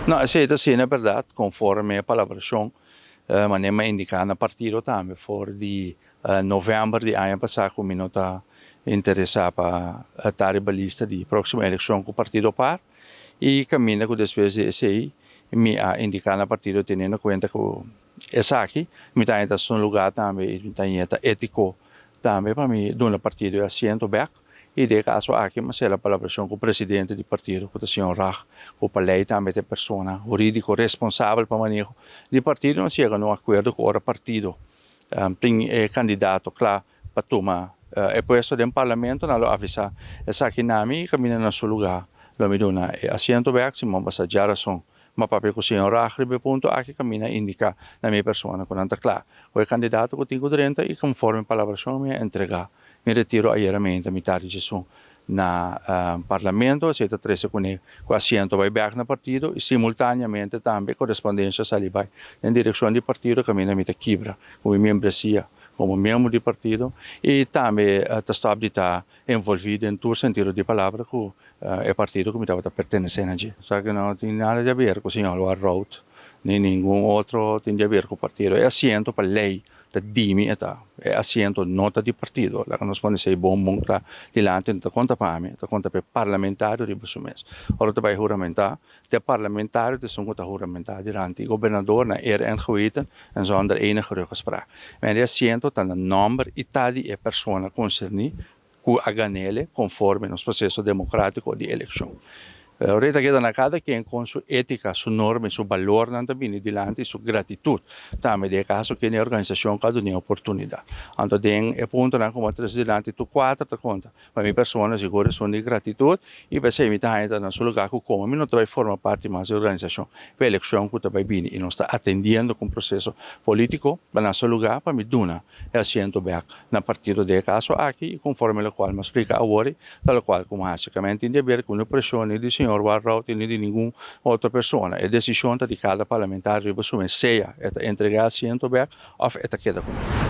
No, esei ta asina bèrdat, konforme e palabrashon manera mi a indiká na partido tambe for di novèmber di aña pasá ku mi no ta interesá pa ta riba lista di próksimo elekshon ku partido par i kaminda ku despues di esei mi a indiká na partido teniendo kuenta ku esaki mi ta haña ta su lugá tambe i mi ta haña ta étiko tambe pa mi duna partido e asiento bèk. I den e kaso aki mi a sela palabrashon ku presidente di partido ku ta señor Rag, ku pa lei tambe ta e persona hurídiko responsabel pa maneho di partido. Nos yega na un akuerdo ku ora partido tin e kandidato kla pa tuma e puesto den parlamento nan lo avisá esaki na mi i kaminda na su lugá lo mi duna e asiento bèk. Simon basa djarason Ma papia ku señor Raj riba e punto aki kaminda a indiká na mi persona ku nan ta kla ku e kandidato ku tin ku drenta i konforme palabrashon mi a entregá mi retiro ayera meinta mitar di djesun na parlamento. Esei ta trese kuné ku asiento bai bèk na partido i simultaneamente tambe korespondensia sali bai den direkshon di partido kaminda mi ta kibra ku mi membresia komo miembro di partido i tambe ta stòp di ta envolví den tur sentido di palabra ku e partido ku mi tabata pertenesé na dje. Esaki no tin nada di haber ku señor Warroud ni ningun otro tin di haber ku partido. E asiento pa lei ta di mi e ta. E asiento no ta di partido. Laga nos pone esei bon bon kla dilanti. No ta konta pa mi, ta konta pa e parlamentario riba su mes. Ora ta bai huramentá, ta e parlamentario ta esun ku ta huramentá dilanti gobernador na eer en geweten en zonder enige ruggespraak. Men e asiento ta na nòmber i ta di e persona konserní ku a gan'ele konforme nos proseso demokratiko di elekshon. Pero ahorita keda na kada ken kon su étika, su norma i su balornan ta bini dilanti i su gratitut tambe den e kaso ken e organisashon ku a dun'é oportunidat. Anto den e puntonan ku bo a trese dilanti tur kuater ta konta. Pa mi persona sigur esun di gratitut i p'esei mi ta haña ta na su lugá ku komo mi no ta bai forma parti mas di e organisashon p'e elekshon ku ta bai bini i nos ta atendiendo ku un proseso polítiko pa na su lugá pa mi duna e asiento bèk na partido den e kaso aki i konforme lokual mi a splika awor ta lokual ku mi a hasi. Kamente tin di haber ku no preshon ni di señor Warroud i ni di ningun otro persona. E desishon ta di kada parlamentario riba su mes sea e ta entregá asiento bèk òf e ta keda kuné.